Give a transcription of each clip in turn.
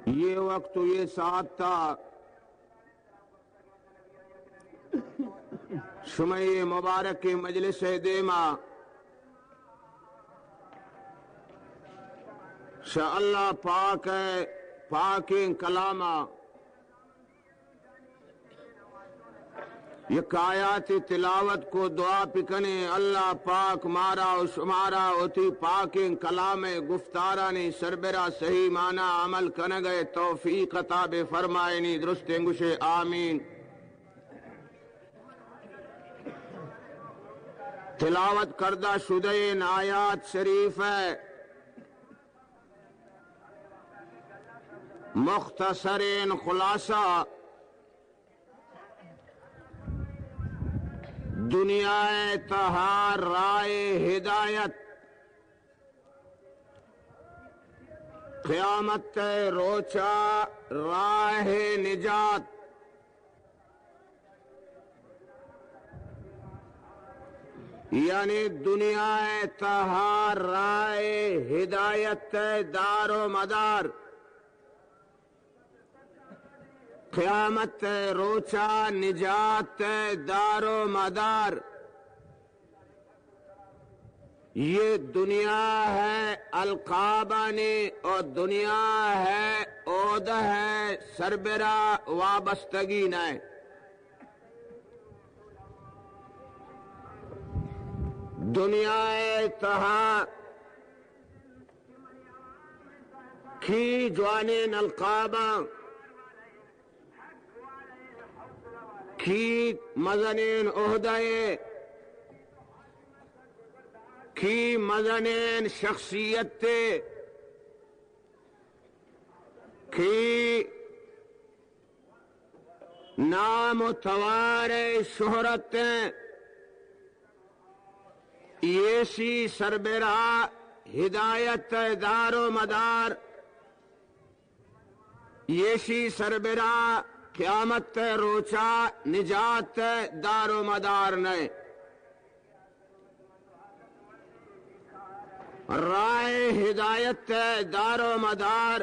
یہ وقت و یہ ساعت تا شمئے مبارکیں مجلس ء دیما شہ اللہ پاک ء پاکیں کلاما یک آیاتے تلاوت کو، دعا پکنیں اللہ پاک مارا و شمارا وتی پاکیں کلام ء گفتارانی سربرا صحیح معنی عمل کنگ ء توفیق عطا بہ فرمائنی۔ درستیں گوشے آمین۔ تلاوت کردہ شدئین آیات شریف ء مختصرین خلاصہ، دنیا ء تہا راہ ہدایت، قیامت ء روچا راہ نجات، یعنی دنیا ء تہا راہ ہدایت ء دار و مدار، قیامت ء روچا نجات ء دار و مدار۔ یہ دنیا ہے القابانی اور دنیا ہے عہدہ ہے سربرا وابستگی نہ۔ دنیا ء تہا کی جوانین القاباں، کی مزنین عہدہ ء، کی مزنین شخصیت ء، کی نام و توار ء شہرت ء، ایشی سربرا ہدایت ء دار و مدار، ایشی سربرا قیامت ء روچا نجات ء دار و مدار نئے۔ راہ ہدایت ء دار و مدار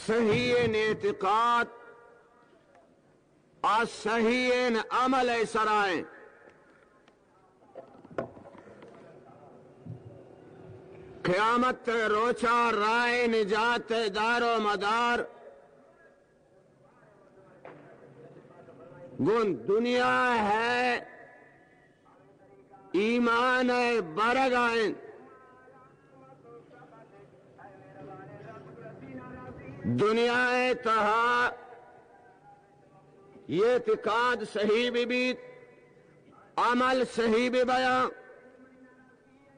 صحیح اعتقاد آ صحیح عمل ء سرا انت۔ قیامت ء روچا راہ نجات ء دار و مدار گوں دنیا ء ایمان ء برگ ء انت۔ دنیا ء تہا اعتقاد صحیح بہ بیت، عمل صحیح بہ بیاں،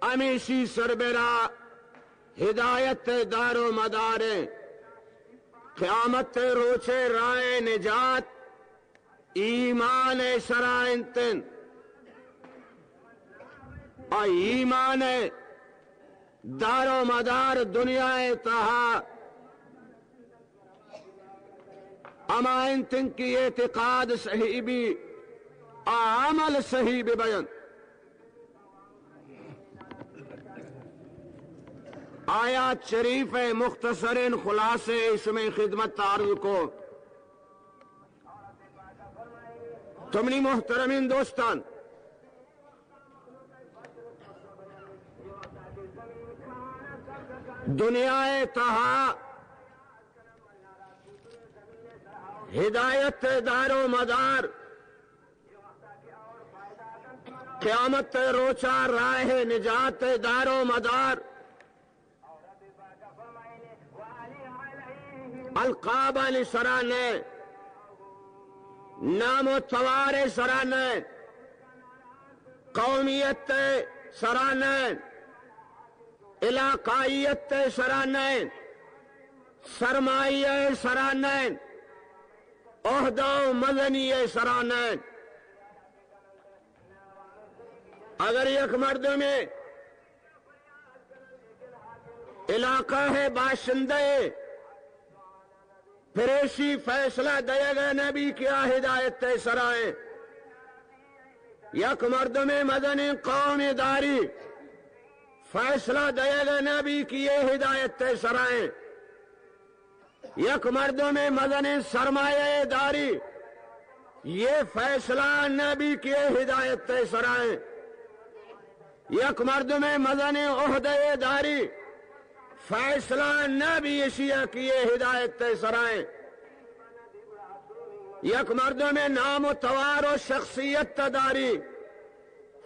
ہمیشی سربرا ہدایت ء دار و مدار انت۔ قیامت ء روچ ء راہ نجات ایمان ء سرا انت۔ آ ایمان ء دار و مدار دنیا ء تہا ہما انت کہ اعتقاد صحیح بی، آ عمل صحیح بہ بینت۔ آیات شریف ء مختصرین خلاصے شمئے خدمت عرض کو۔ تو منی محترمین دوستان، دنیا ء تہا ہدایت ء دار و مدار، قیامت ء روچا راہ نجات ء دار و مدار القابانی سرا نہ، نام و توار ء سرا نہ، قومیت ء سرا نہ، علاقائیت ء سرا نہ، سرمایہ ء سرا نہ، عہدہ و مزنی ء سرا نہ۔ اگر یک مردمے علاقہ ء باشندہ ء پریشی فیصلہ دئیگ ء نہ بی کہ آ ہدایت ء سرا انت، یک مردمے مزنیں قومے داری، فیصلہ دئیگ نہ بی کہ یہ ہدایت ءِ سرا ایں۔ یک مردمے مزنیں سرمایہ داری، یہ فیصلہ نہ بی کہ یہ ہدایت ءِ سرا ایں۔ یک مردمے مزنیں عہدہ داری، فیصلہ نہ بی ایشی ءَ کہ یہ ہدایت ءِ سرا ایں۔ یک مردمے نام و توار و شخصیت داری،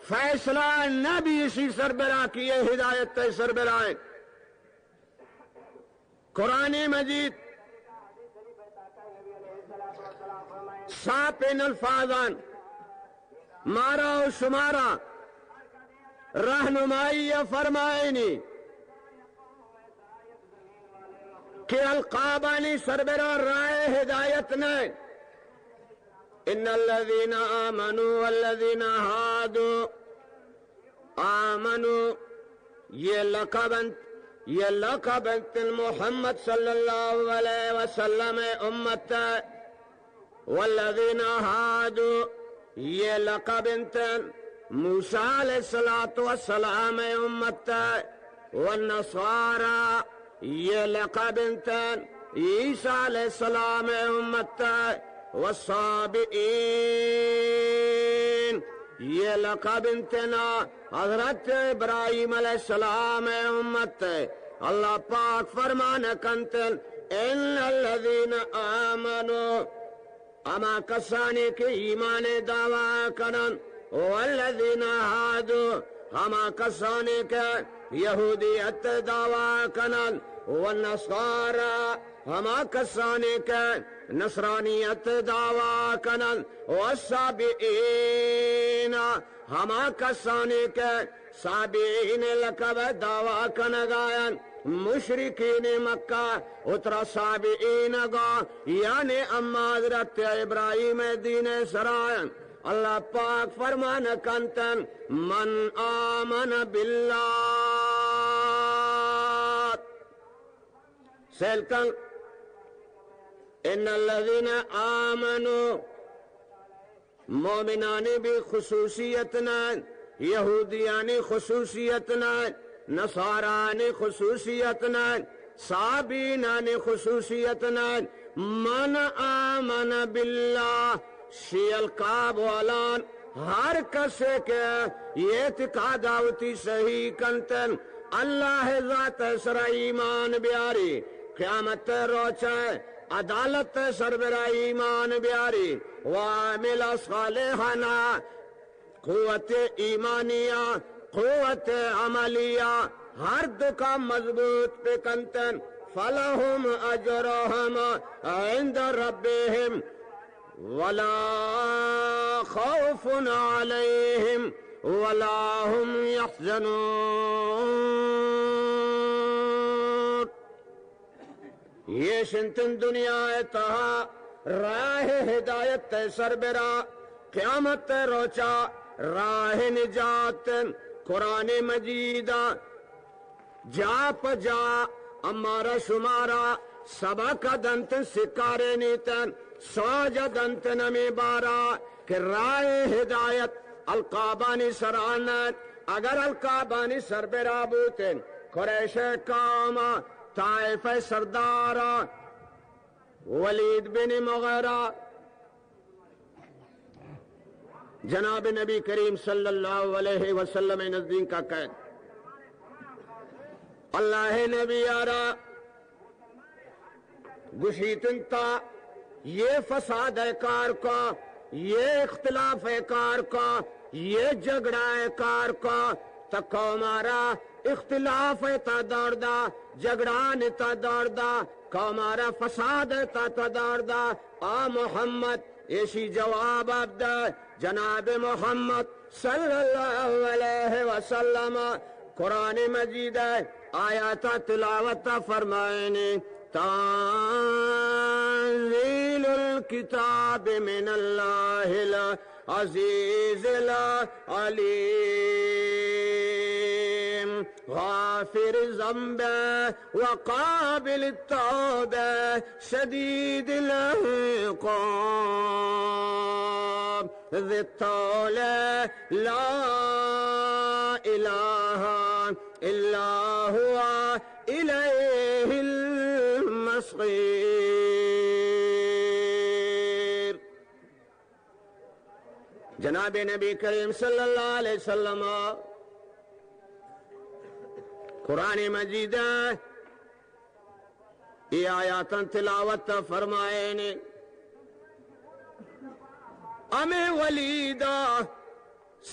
فیصلہ نہ بی ایشی سربرا کہ یہ ہدایت ءِ سربرا ایں۔ قرآن مجید صاف الفاظاں مارا و شمارا رہنمائی فرمائینی کہ القابانی سربرا راہ ہدایت نہ۔ ان الذين آمنوا والذين هادوا آمنوا، یہ لقب انت، یہ لقب انت محمد صلی اللہ علیہ وسلم ءِ امت ءِ۔ والذين هادوا، یہ لقب انت موسیٰ علیہ الصلوۃ والسلام ءِ امت ءِ۔ والنصارى، یہ لقب انت عیسیٰ علیہ السلام ءِ امت ءِ۔ والصابئين، یہ لقب انت نا حضرت ابراہیم علیہ السلام ءِ امت ءِ۔ اللہ پاک فرمان کنت، ان الذين آمنوا، ہما کسانی کہ ایمان دعویٰ کنن، والذين هادوا، ہما کسانی کہ یہودیت دعویٰ کنن، والنصارى، ہما کسانی کہ نصرانیت دعویٰ کنن، والصابئين، ہما کسانی کہ صابئین لقب دعویٰ کنگا انت، مشرکین مکہ، اترا صابئین گو، یعنی اما حضرت ابراہیم دین سرا انت۔ اللہ پاک فرمان کنت، من آمن باللہ۔ سیل کن، ان الذين آمنوا، مومنانی بھی خصوصیت نہ، یہودیانی خصوصیت نہ، نصارانی خصوصیت نہ، صابینانی خصوصیت نہ۔ من آمن باللہ، شی القاب والان، ہر کسے کہ یہ اعتقاد آوتی صحیح کنتن، اللہ ذات سر ایمان بیاری، قیامت روچہ عدالت سربرا ایمان بیاری، وعمل صالحا، قوت ایمانیہ، قوت عملیہ، ہر دکا مضبوط بکنتن، فلهم اجرهم عند ربهم ولا خوف عليهم ولا هم يحزنون۔ یہ شنتن دنیا تہا راہ ہدایت سربرا، قیامت روچا راہ نجات۔ قرآن مجید جا پہ جا امارا شمارا سبق دنت، سکارینیت، سوج دنت ہمے بارا کہ راہ ہدایت القابانی سرا نہ انت۔ اگر القابانی سربرا بوتن، قریش قوم، طائف سردار ولید بن مغیرہ، جناب نبی کریم صلی اللہ علیہ وسلم نزدیکا کئیت۔ اللہ نبی آرا گوشیت انت، یہ فساد کار کا، یہ اختلاف کار کا، یہ جھگڑا کار کا، تا قوم آرا اختلاف تا دور دا، جھگڑا تا دور دا، قوم آرا فساد تا تا دور دا۔ آ محمد، ایشی جواب اب دے، جناب محمد صلی اللہ علیہ وسلم۔ قرآن مجید آیات تلاوت فرمائنی، تنزیل الکتاب من اللہ العزیز العلیم، غافر الذنب وقابل التوب شدید العقاب ذی الطول لا الہ إلا هو إليه المصير۔ جناب نبی کریم صلی اللہ علیہ وسلم قرآن مجید ءِ اے آیاتاں تلاوت فرمائینے۔ ہمے ولید ءَ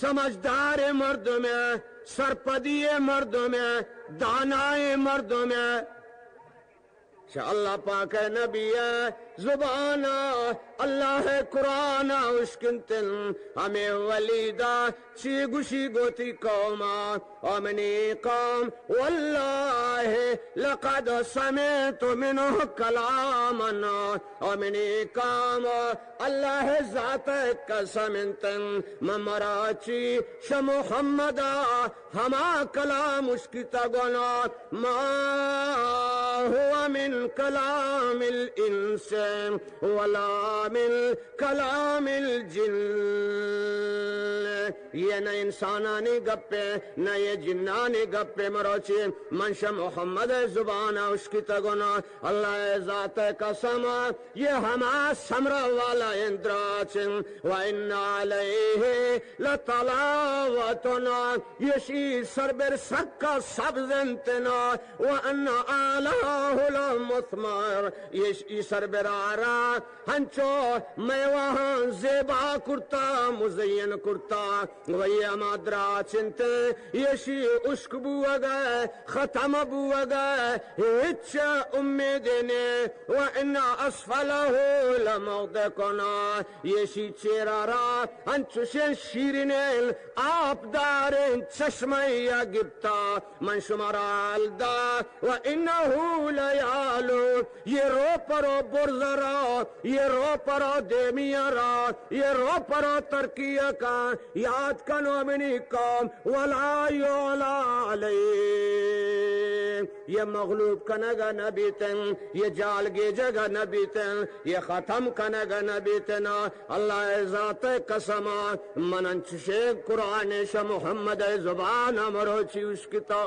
سمجھدار مردم ءَ، سرپدی مردم ءَ، دانائیں مردم ءَ، چہ اللہ پاک ءِ نبی ءِ زبان ءَ اللہ ءِ قرآن ءَ اشکنتن۔ ہمے ولید ءَ چی گوشی گوتی قوم ءَ، او منی قوم، والله لقد سمعت منه كلاما، او منی قوم، اللہ ءِ ذات ءِ قسم انتن، من مروچی شہ محمد ءَ ہما کلام اشکتگ، ما هو من كلام الإنس ولا من كلام الجن۔ یہ نہ انسانانی گپے، نہ یہ جنانی گپے۔ مروچی من شہ محمد ءِ زبان ءَ اشکتگ، نہ اللہ ءِ ذات ءِ قسم، یہ ہما سمرا والا اندراچن۔ وإن عليه لتلاوتنا، یشی سربر سکا سبز انتنا۔ وأن أعلاه لمثمر، یشی سربر آرا ہنچو میواہاں زیبا کرتا، مزین کرتا۔ وہی ہما دراچ انت، یشی اشک بوگا، ختم بوگا، ہچ امیدے نے۔ وإن أسفله لمغدق، یشی چیرا را انچوشیں شیرینیں آپداریں چشمہ یا گپتا، من شمارا حال دا۔ وإنه ليعلو، یہ رو پرو برز را، یہ رو پرو دیمیا را، یہ رو پرو ترکیا کا، یاد کنو منی قوم، ولا يعلى عليه، یہ مغلوب کنگا نہ بیتن، یہ جال گیجگا نہ بیتن، یہ ختم کنگا نہ بیتن۔ اللہ ءِ ذات ءِ قسم، من انچشیں قرآن شہ محمد ءِ زبان ءَ مروچی اشکتا۔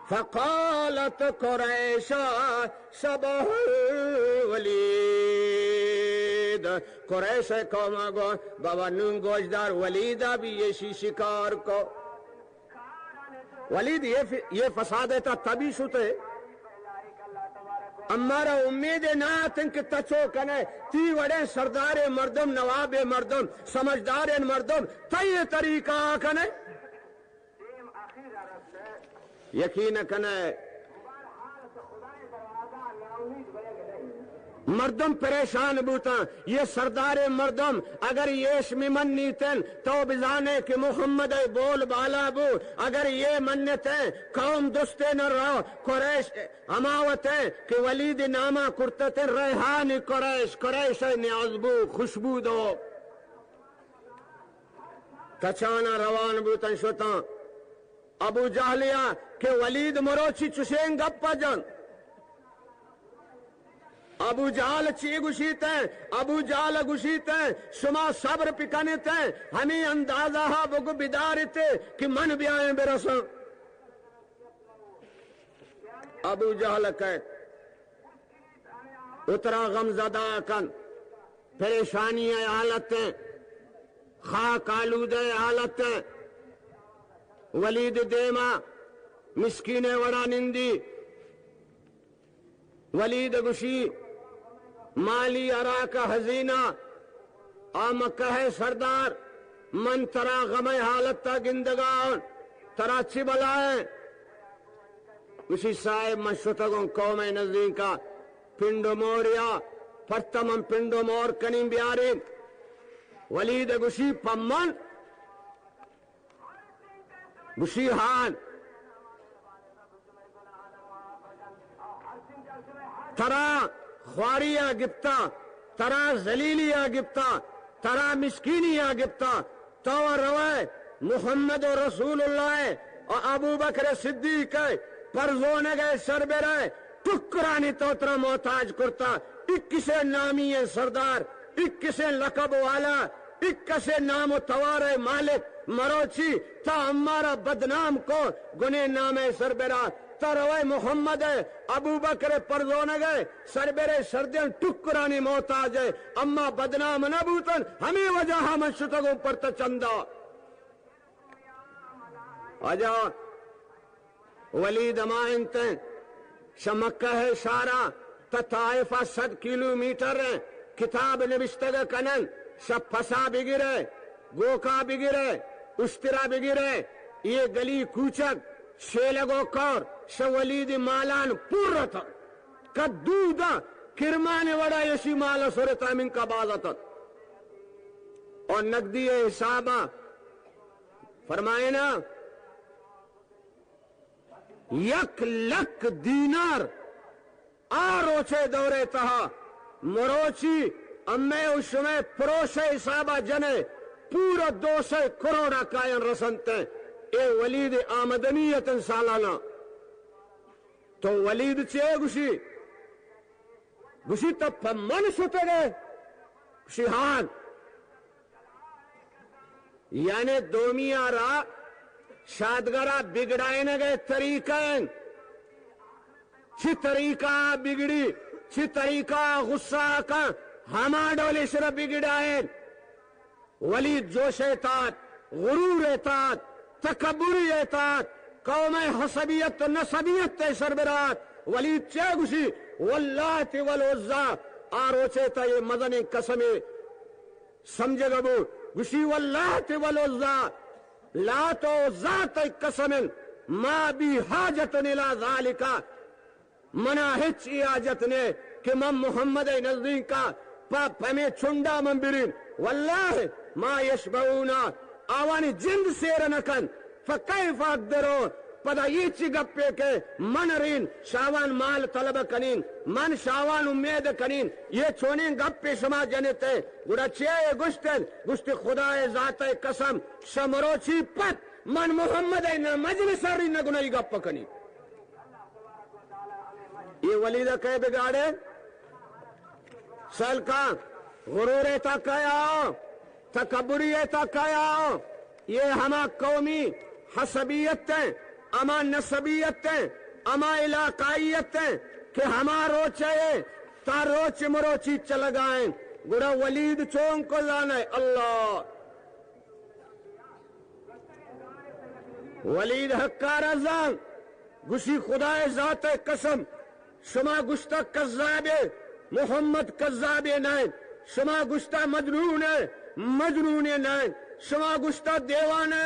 فقالت قریش شبه الولید۔ قریش ءِ قوم ءَ گو، بابا نون گوشدار، ولید ءَ بھی یشی شکار کو۔ ولید یہ ف-، یہ فساد ءِ تہا تبی شتے۔ امارا امید نہ اتن کہ تچو کنے، تی وڑیں سردار مردم، نواب مردم، سمجھدار مردم، تئی طریقہ کنے۔ یقین کنے، مردم پریشان بوتاں۔ یہ سردار مردم، اگر یہ اش می منیتن، تو بزانے کہ محمد ءِ بول بالا بو۔ اگر یہ منتیں، قوم دستے نہ رو، قریش ہما وتیں کہ ولید ناما کرتتیں ریحان قریش، قریش ءِ نیاز بو، خوشبو دو۔ تچانا روان بوتن شتاں۔ ابو جہلیا کہ ولید مروچی چشیں گپ جن۔ ابو جہل چی گوشیت؟ ابو جہل گوشیت، شما صبر پکنیت، ہمیں اندازہ ہا بگو بداریت کہ من بیائیں برساں۔ ابو جہل کہت، اترا غم زدہ کن، پریشانی ءِ حالت ءَ، خاک آلودہ ءِ حالت ءَ۔ ولید دیما مسکین ءِ وڑا نندی۔ ولید گوشی، مالی اراک خزینہ، آ مکہ ءِ سردار، من ترا غم ءِ حالت ءَ گندگا آں، ترا چی بلا ایں؟ گوشی، صاحب، من شتگوں قوم ءِ نزدیکا، پنڈ و موریا، پرتا من پنڈ و مور کنیں بیارین۔ ولید گوشی، پمن؟ گوشی، ہان۔ ترا خواریا گپتا، ترا ذلیلیا گپتا، ترا مسکینیا گپتا، تو روئے محمد و رسول اللہ ءِ و ابوبکر صدیق ءِ پرزونگ ءِ سربرا ءِ ٹکرانی تو ترا محتاج کرتا۔ اکسے نامی ءِ سردار، اکسے لقب والا، اکسے نام و توار ءِ مالک، مروچی تا امارا بدنام کو، گنے نام سربرا، تا روئے محمد ابوبکر پرزونگ سربرے سردین ٹکرانی محتاج ہے، اما بدنام نہ بوتن، ہمیں وجہ من شتگوں پر تا چندا۔ واجہ ولید ہما انت، شہ مکہ ء شہرا تا طائفا صد کیلومیٹر ء، کتاب نبشتگ کنن، شہ پسا بگرے، گوکا بگرے، اشترا بگرے، یہ گلی کوچک، شیلگ و کور، شہ ولید مالان پر ات۔ کدو دا کرمان وڑا یشی مال سرتا من کا باز اتت۔ اور نقدی حسابا فرمائنا، یک لک دینار آ روچے دورے تہا، مروچی امے و شمے پروشے حسابا جنے، پورا دو سئے کروڑا کائن رسنتے۔ اے ولید آمدنی اتن سالانہ۔ تو ولید چے گوشی؟ گوشی تو پہ من شتگے؟ گوشی ہان۔ یعنی دومی ء را شادگرا بگڑائینگ ء طریقہ انت۔ چی طریقہ ء بگڑی، چی طریقہ ء غصہ کن، ہما ڈول ایشرا بگڑائین۔ ولید جوش ء تات، غرور ء تات، تکبری ء تات، قوم ء حسبیت و نسبیت ء سربرات۔ ولید چے گوشی؟ واللات والعزی۔ آ روچے تا یہ مزنیں قسمے سمجھگ بوت۔ گوشی، واللات والعزی، لات و عزی تئی قسم انت، ما بی حاجت الی ذالک، منا ہچ ای حاجت نے کہ من محمد ء نزدیکا پہ پمے چنڈا من برین۔ واللہ ما یشبعون، آوانی جند سیر نہ کنت۔ فکیف اقدروا، پدا یہ چی گپے کہ من رین شاوان مال طلب کنین، من شاوان امید کنین، یہ چونیں گپے شما جنتے؟ گڑا چے گوشتن؟ گوشتی، خدائے ذات قسم، شمروچی پت من محمد ء نہ مجلس ء رین نہ گناہی گپ کنی۔ یہ ولید ء کئے بگاڑے؟ سلکاں غرور ء تا کیا؟ تکبری ء تا کیا؟ یہ ہما قومی حسبیت ہیں، ہما نسبیت ہیں، ہما علاقائیت ہیں کہ ہما روچ ہے تا روچ مروچی چلگائیں۔ گڑا ولید چون کو زانے؟ اللہ۔ ولید حقار زان، گوشی، خدائے ذات قسم، شما گشتا کذابے، محمد کذابے نہ انت۔ شما گشتا مجنونے، مجنونے نہ انت۔ شما گشتا دیوانے،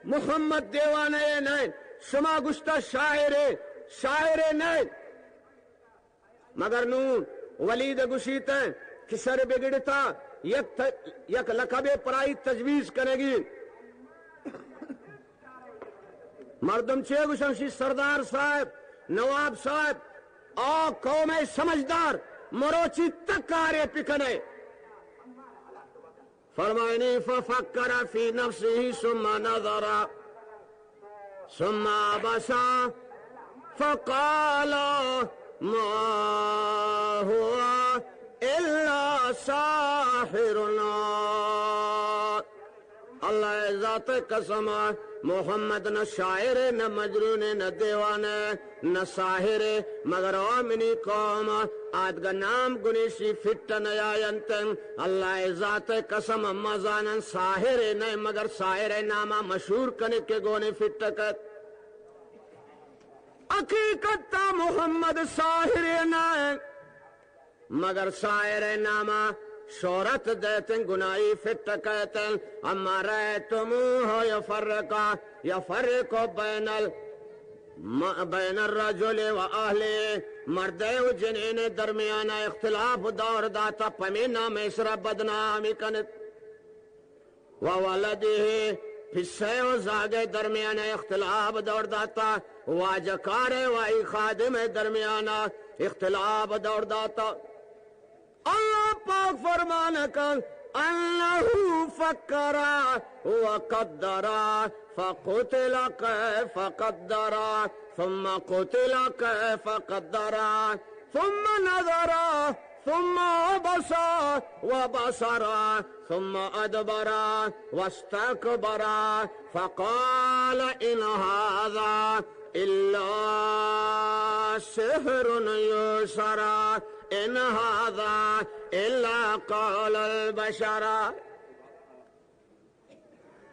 محمد دیوانے نہ انت۔ شما گشتا شاعرے، شاعرے نہ انت۔ مگر نوں ولید گوشیت کہ شر بگڑتا، یک ت-، یک لقبے پرائی تجویز کنگی۔ مردم چے گوشن؟ شی سردار صاحب، نواب صاحب، آ قوم سمجھدار، مروچی تک کارے پکنے۔ فرمائنی، ففکر فی نفسه ثم نظر ثم عبس فقال ما هو الا ساحر۔ اللہ ء ذات ء قسم، محمد نہ شاعر ء، نہ مجنون ء، نہ دیوانہ ء، نہ ساحر ء، مگر او منی قوم، آدگہ نام گنیشی فٹ نیاینت۔ اللہ ء ذات ء قسم، ما زانن ساحر ء نہ، مگر ساحر ء نام ء مشہور کنک کہ گونے فٹ کت۔ حقیقت ء محمد ساحر ء نہ۔ مگر ساحر ء ناما شہرت دیتن، گناہی فٹ کیتن۔ اما رأیتموہ یفرق، یفرق بین ال-، م-، بین الرجل و اہلہ، مردے و جنین درمیان اختلاف دور داتا، پمی نام اسرا بدنامی کنت۔ و ولدہ، پسے و زاگے درمیان اختلاف دور داتا، واجہ کارے و ای خادم درمیان اختلاف دور داتا۔ اللہ پاک فرمان کن، انہ فکر و قدر، فقتل کیف قدر، ثم قتل کیف قدر، ثم نظر ثم عبس وبسر ثم أدبر واستكبر فقال إن هذا إلا سحر يؤثر إن هذا إلا قول البشر.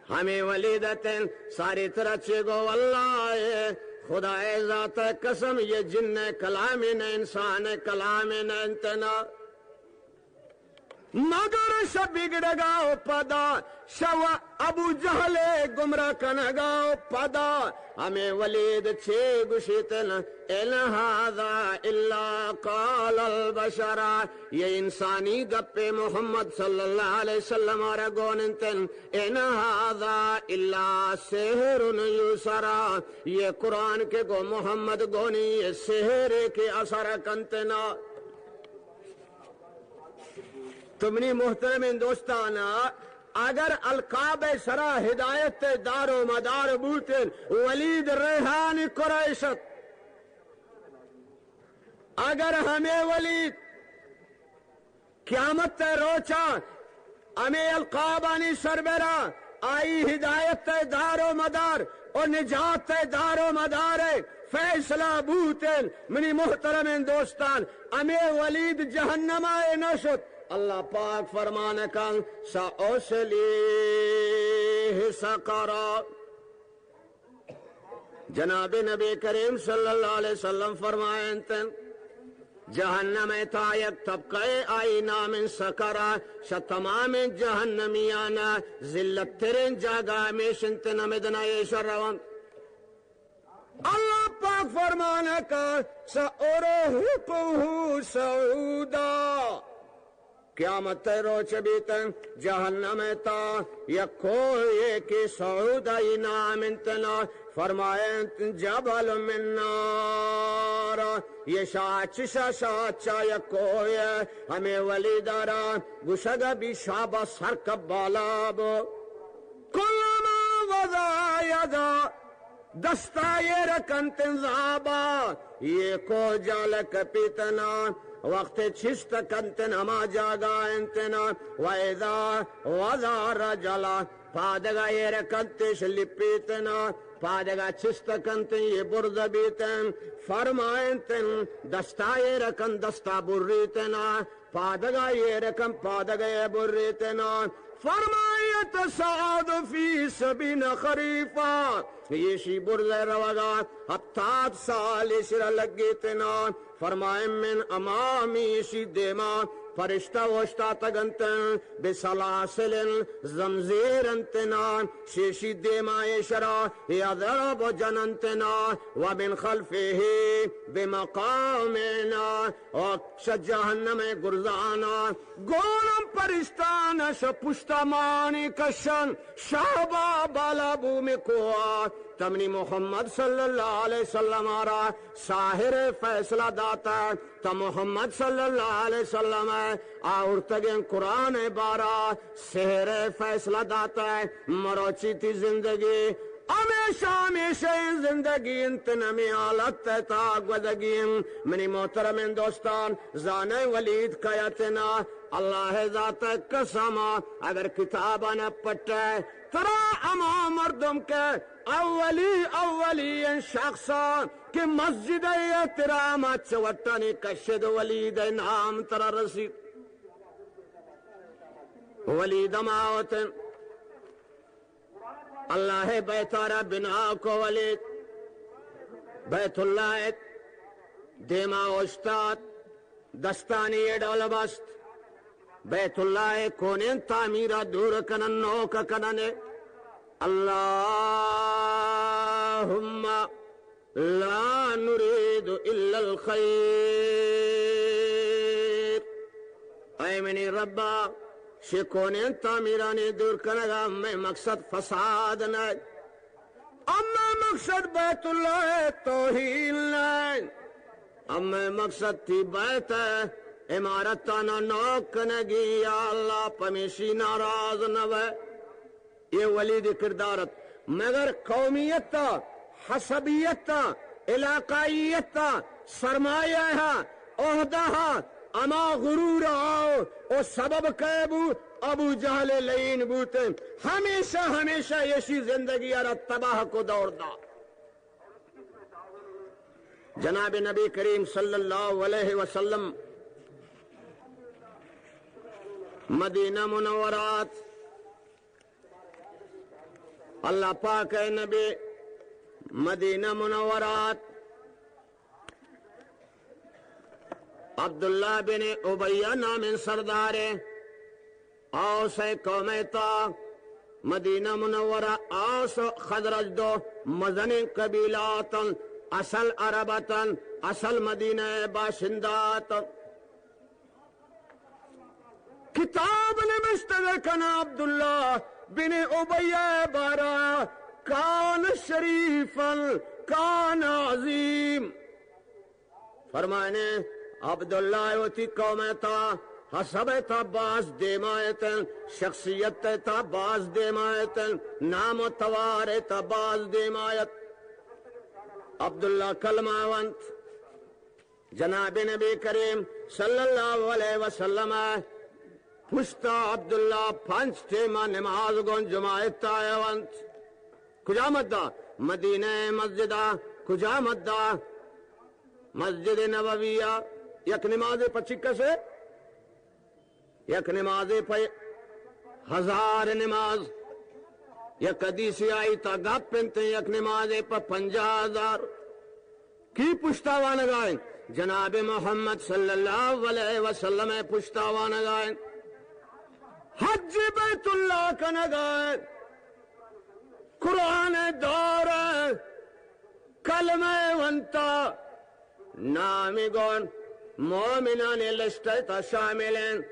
ہمے ولید اتن ساری ترا چے گو، واللہ خدائے ذات قسم، یہ جن کلام نہ، انسان کلام نہ انتنا. مگر شہ بگڑگا و پدا، شہ ابو جہل گمراہ کنگا و پدا، ہمے ولید چے گوشیتن، ان هذا الا قول البشر، یہ انسانی گپے محمد صلی اللہ علیہ وسلم آرا گون انتن، ان هذا الا سحر یؤثر، یہ قرآن کہ گو محمد گونی، یہ سحر کہ اثر کنتنا. تو منی محترمیں دوستانا، اگر القاب سرا ہدایت دار و مدار بوتن، ولید ریحان قریش ات. اگر ہمے ولید قیامت روچا ہمے القابانی سربرا، آئی ہدایت ء دار و مدار و نجات ء دار و مدار ء فیصلہ بوتن، منی محترمیں دوستان، ہمے ولید جہنم ء نہ شت. اللہ پاک فرمان کن، سأصلیه سقر. جناب نبی کریم صلی اللہ علیہ وسلم فرمائنت، جہنم ء تا یک طبقہ ء آئی نام انت سقر، شہ تمام جہنمیان ذلت ترین جاگہ ہمیش انت، نمدنا ایشا روان. اللہ پاک فرمانا کا، سأرهقه صعودا. قیامت ء روچ بیت، جہنم ء تا یک کوہے کہ صعود ء نام انت نا، فرمائنت جبل من نار، یہ شاہ چشا شاہ چا یک کوہے، ہمے ولی دارا گشگ بی شابا سر کب بالا بو. کلما وضع یدا دستا ایر کنت زابا، یہ کوہ جال کپیتنا، وقت چست کنت ہما جاگہ انتنا، و اذا وضع رجلا، پادگا ایر کنتش لپیتنا، پادگا چست کنت یہ برز بیتن، فرمائنتن دستا ایر کن دستا بریتنا، پادگا ایر کن پادگا بریتنا، فرمائیت صعد فی سبعین خریفا، ایشی برز روگا ہپتاد سال ایشرا لگیتنا، فرمائن من امامی ایشی دیما فرشتہ اوشتاتگنتن، بسلاسل زمزیر انتنا، شیشی دیما ایشرا یضرب جننتنا، و من خلفه بمقامعنا، و شہ جہنم ء گرزانا گولم پرشتان شہ پشتا مانی کشن، شابا بالا بومی کوہا. تمنی محمد صلی اللہ علیہ وسلم آرا ساحر فیصلہ داتا، تا محمد صلی اللہ علیہ وسلم آورتگیں قرآن بارا سحر فیصلہ داتا، مروچی تی زندگی ہمیشہ ہمیشہ زندگی انت، نمی حالت تا گودگی انت. منی محترمیں دوستان، زانئے ولید کئے اتنا، اللہ ذات قسم، اگر کتاباں پٹئے، ترا ہما مردم کہ اولی، اولی شخص کہ مسجد احترام چوٹانی کشد ولید نام ترا رسید. ولید ہما وتن اللہ ء بیت ء را بنا کو ولید، بیت اللہ ء دیما اوشتات، دستانی ء ڈول بست، بیت اللہ ء کونیں تعمیر ء دور کنن، نوک کنن. اللهم لا نريد إلا الخير. اے منی ربا، شکونیں تعمیرانی دور کنگا مئے مقصد فساد نہ، اما مقصد بیت اللہ توہین نہ، اما مقصد تی بیت عمارتانا نوک کنگی، یا اللہ پمیشی ناراض نہ بئے. اے ولید کردار ات، مگر قومیت ء، حسبیت ء، علاقائیت ء، سرمایہ ء، عہدہ ء، ہما غرور آؤ، او سبب کئے بو؟ ابو جہل لعین بوتیں۔ ہمیشہ، ہمیشہ ایشی زندگی را تباہ کو دور دا۔ جناب نبی کریم صلی اللہ علیہ وسلم مدینہ منورات، اللہ پاک نبی مدینہ منورات، عبداللہ بن ابی نامیں سردارے، اوس قوم تا، مدینہ منورہ اوس خزرج دو مزنیں قبیلہ اتن، اصل عرب اتن، اصل مدینہ باشندہ اتن۔ کتاب نبشتہ کن عبداللہ بن ابی بارہ، کان شریفا، کان عظیم۔ فرمانے، عبداللہ وتی قوم تا، حسب تا باز دیما اتن، شخصیت تا باز دیما اتن، نام و توار تا باز دیما ات۔ عبداللہ کلمہ ونت۔ جناب نبی کریم صلی اللہ علیہ وسلم پشتا عبداللہ پنچ ٹیما نماز گون جماعت تا ونت۔ کجا مدہ؟ مدینہ مسجدا۔ کجا مدہ؟ مسجد نبویہ۔ یک نمازے پہ چکسے؟ یک نمازے پہ ہزار نماز۔ یک حدیثے آئی تا گپ انت، یک نمازے پہ پنجاہ ہزار۔ کی پشتا وانگا انت؟ جناب محمد صلی اللہ علیہ وسلم پشتا وانگا انت۔ حج بیت اللہ کنگا انت۔ قرآن دور، کلمہ ونتا، نامی گون مومنانی لسٹ تا شامل انت۔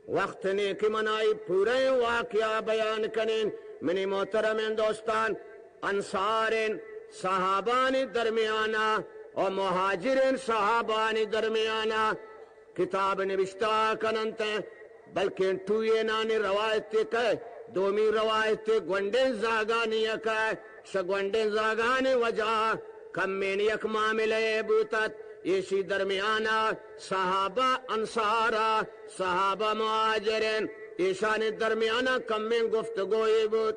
وقت نے کہ من آئی پورے واقعہ بیان کنین، منی محترمیں دوستان، انصارین صحابانی درمیانا و مہاجرین صحابانی درمیانا کتاب نبشتہ کننت، بلکیں ٹوئینانی روایت کئے، دومی روایت گونڈیں زاگانی کئے، شہ گونڈیں زاگانی وجہ کمین یک معاملہ بوتت، ایشی درمیانا صحابہ انصارا، صحابہ مہاجرین، ایشانی درمیانا کمین گفتگوئی بوت۔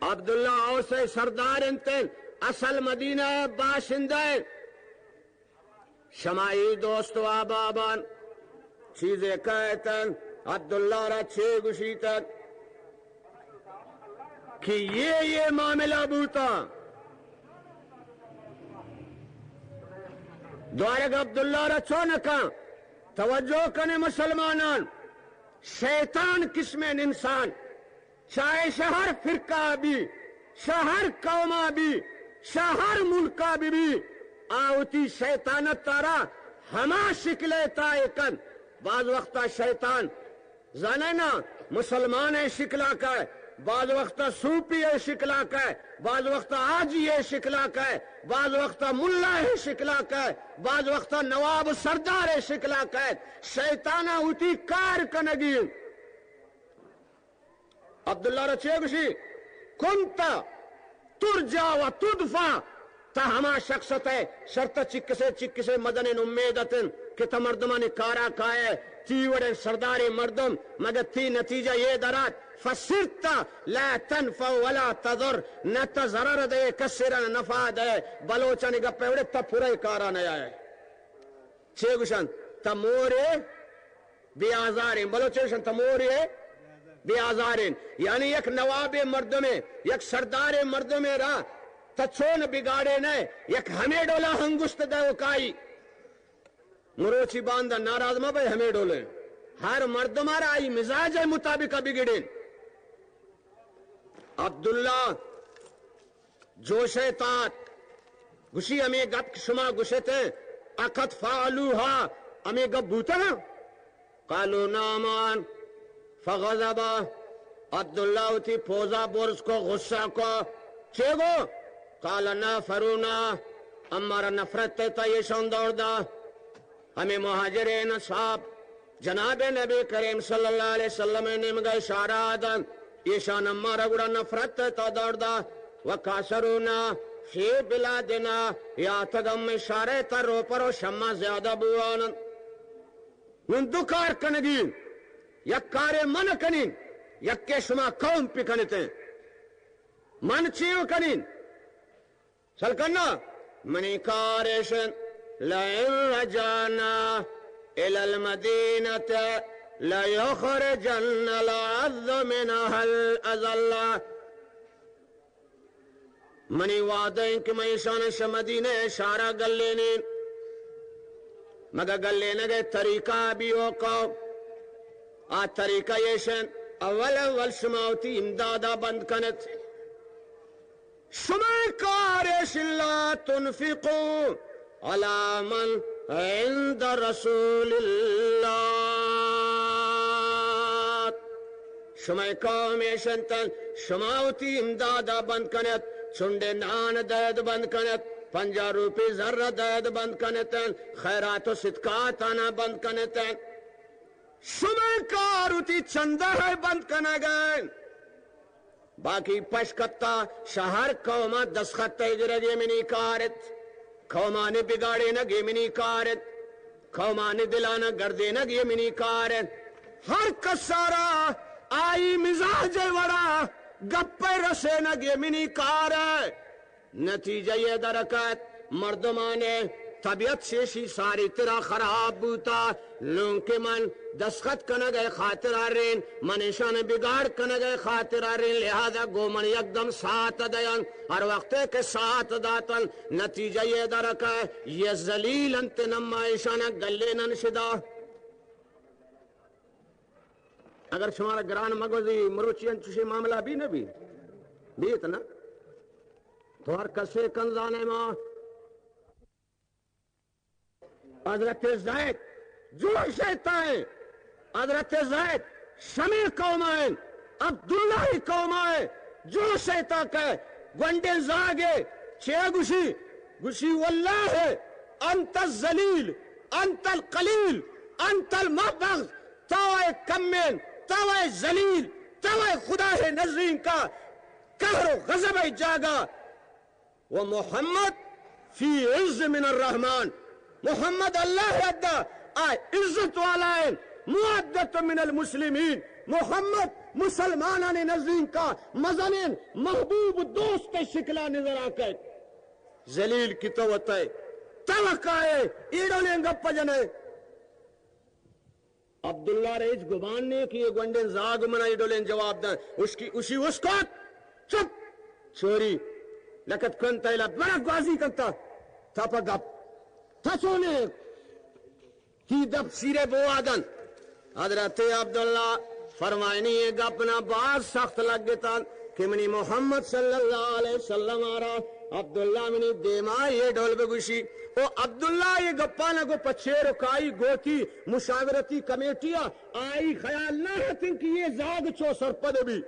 عبداللہ اوس سردار انت، اصل مدینہ باشندہ انت۔ شمائی دوست و احبابان، چیزے کہتن، عبداللہ را چے گشیتن کہ یہ، یہ معاملہ بوتا۔ دوارگ عبداللہ را چون کن؟ توجہ کنے مسلمانان، شیطان قسمیں انسان، چاہے شہ ہر فرقہ بی، شہ ہر قوما بی، شہ ہر ملکا بی بی، آ وتی شیطانت تارا ہما شکلے تا اے کن۔ بعض وقتا شیطان، زانے نا، مسلمان اے شکلا کئے، بعض وقتا صوفی اے شکلا کئے، بعض وقتا حاجی اے شکلا کئے، بعض وقتا ملا اے شکلا کئے، بعض وقتا نواب و سردار اے شکلا کئے۔ شیطانا وتی کار کنگی۔ عبداللہ را چے گوشی؟ کنت ترجا و تدفع، تا ہما شخص اتئے شرط چکسے چکسے مزنیں امید اتن کہ تا مردمانی کارا کائے، تی وڑیں سرداریں مردم، مگر تی نتیجہ یہ درات، فصرت لا تنفع ولا تضر، نہ تا ضرر دے کسے را، نہ نفع دے۔ بلوچانی گپے وڑے تا پورے کارا نیائے۔ چے گوشن؟ تا مورے بے آزاریں۔ بلوچ گوشن تا مورے بے آزاریں۔ یعنی یک نوابے مردمے، یک سردارے مردمے را تا چون بگاڑے نئے، یک ہمے ڈولا ہنگشت دے و کائی۔ مروچی باندا ناراض مہ بئے، ہمے ڈولیں۔ ہر مردم را آئی مزاج مطابق بگڑیں۔ عبداللہ جوش ء تات، گوشی، ہمے گپ کہ شما گوشت، اقد فعلوها، ہمے گپ بوتگ؟ قالوا نعم۔ فغضب، عبداللہ وتی پوزا برز کو، غصہ کو۔ چے گو؟ قال نافرونا، امارا نفرت ء تا ایشان دور دا۔ ہمے مہاجرین اصحاب جناب نبی کریم صلی اللہ علیہ وسلم ء نیمگا اشارہ دنت، ایشان امارا گڑا نفرت ء تا دور دا۔ وکاسرونا، فی بلادنا، یا تگم اشارہ تا روپر و شما زیادہ بوان۔ نون دو کار کنگی، یک کارے من کنین، یک کے شما قوم پکنتے۔ من چیو کنین؟ سل کنا، منی کارش، لئن رجعنا الی المدینة لیخرجن الاعز منها الاذل۔ منی وعدہ انت کہ من ایشان شہ مدینہ شہرا گلینین، مگہ گلینگ ء طریقہ بی او قوم، آ طریقہ ایشن، اول اول شما وتی امدادا بند کنت۔ شمئے کارش، لا تنفقوا علی من عند رسول اللہ۔ شمئے قوم ایش انت، شما وتی امدادا بند کنت، چنڈے نان دئید بند کنت، پنجاہ روپی زر دئید بند کنت، خیرات و صدقاتانا بند کنت۔ شمئے کار وتی چندہ ء بند کنگ ء انت۔ باقی پش کپتا، شہ ہر قوما دستخط ء گرگ ء منی کار انت، قومانی بگاڑینگ ء منی کار انت، قومانی دلانا گردینگ ء منی کار انت۔ ہر کسارا آئی مزاج ء وڑا گپ ء رسینگ ء منی کار انت۔ نتیجہ یہ درکت، مردمان طبیعت شیشی ساری ترا خراب بوتا، لونکہ من دستخط کنگ ء خاطر ء رین، من ایشان بگاڑ کنگ ء خاطر ء رین، لہذا گو من یکدم ساعت دیان، ہر وقت کہ ساعت داتن، نتیجہ یہ درکت، یہ ذلیل انت، نما ایشان گلینن شدا۔ اگر شمارا گران مگوزی، مروچی انچوشی معاملہ بھی نہ بھی، بیت نا؟ تو ہر کسے کنزانے ما۔ حضرت زید جو شیطان، حضرت زید شمی قوم آئین، عبداللہ قوم آئے، جو شیطان کہ گونڈیں زاگے چے گوشی؟ گوشی، واللہ انت الذلیل، انت القلیل، انت المبغض، تو اے کمین، تو اے ذلیل، تو اے خدا ہے نزدین کا قہر و غضب ہے جاگا۔ و محمد فی عز من الرحمن، محمد اللہ ء حدا آ عزت والا انت، مودت من المسلمین، محمد مسلمانانی نزدینکا مزنین محبوب دوست شکلا نظر آکئے۔ ذلیل کی تو وتئے، تو کائے، ایڈولیں گپ جنئے۔ عبداللہ را ہچ گمان نے کہ یہ گونڈیں زاگ منا یہ ڈولیں جواب دن۔ اشکی، اشی اسکت، چپ، چوری، لکت کن تیلا، بڑا گوازی کنتا، تا پا گپ، تا چونے، تی دپ سیرے بوا دن۔ حضرت عبداللہ فرمائنی یہ گپ نا باز سخت لگتن۔ کہ منی محمد صلی اللہ علیہ وسلم آرا عبداللہ منی دیما یہ ڈول بگوشی۔ او عبداللہ یہ گپانا گو پچیر و کائی گوتی مشاورتی کمیٹیا آئی خیال نہ ہتن کہ یہ زاگ چو سرپد بی۔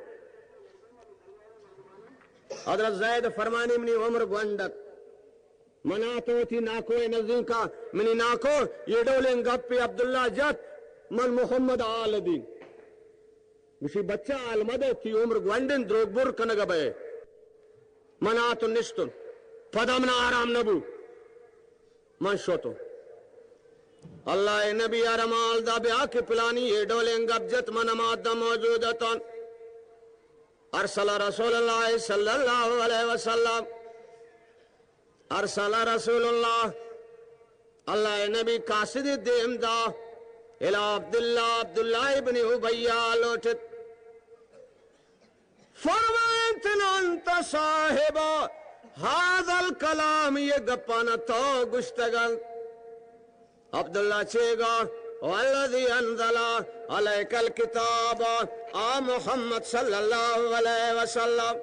حضرت زید فرمانی منی عمر گونڈت۔ من آتو وتی ناکو ء نزدیکا، منی ناکو، یہ ڈولیں گپے عبداللہ جت، من محمد آل دین۔ گوشی، بچہ آل مدے، تی عمر گونڈن دروگ بر کنگا بئے۔ من آتو نشتن، پدا منا آرام نبو، من شتو۔ اللہ نبی آرام آل دا بیا کہ پلانی یہ ڈولیں گپ جت، من ہما دا موجود اتن۔ ارسل رسول اللہ صلی اللہ علیہ وسلم، ارسل رسول اللہ، اللہ نبی قاصد دیم دا، الی عبداللہ، عبداللہ ابن ابی لوٹت۔ فرمائنت، انت صاحب هذا الكلام، یہ گپانا تو گشتگن۔ عبداللہ چے گا؟ والذی انزل علیک الکتاب، آ محمد صلی اللہ علیہ وسلم،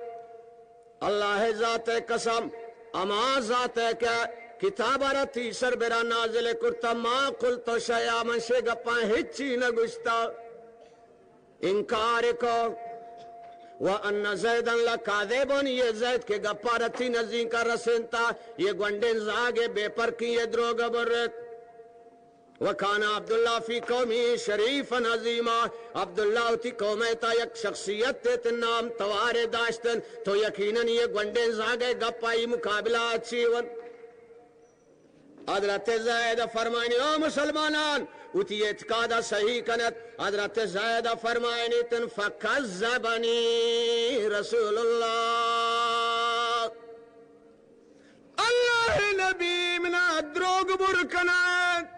اللہ ذات قسم، ہما ذات کہ کتاب را تی سر برا نازل کرتا، ما قلت شیئا، من شے گپاں ہچی نہ گشتا۔ انکار کو۔ وان زیدا لکاذب، یہ زید کہ گپا را تی نزدیکا رسینتا، یہ گونڈیں زاگے بے پرکی، یہ دروگ برت۔ وکان عبداللہ فی قومہ شریفا عظیما، عبداللہ وتی قوم ءِ تہا یک شخصیت ات، نام توارے داشتن، تو یقیناً یہ گونڈیں زاگ ءِ گپ آئی مقابلہ ءَ چی ون؟ حضرت زید فرمائنی، او مسلمانان، وتی اعتقاد ءَ صحیح کنت۔ حضرت زید فرمائنی تن، فکذبنی رسول اللہ، اللہ ءِ نبی منا دروگ بر کنت۔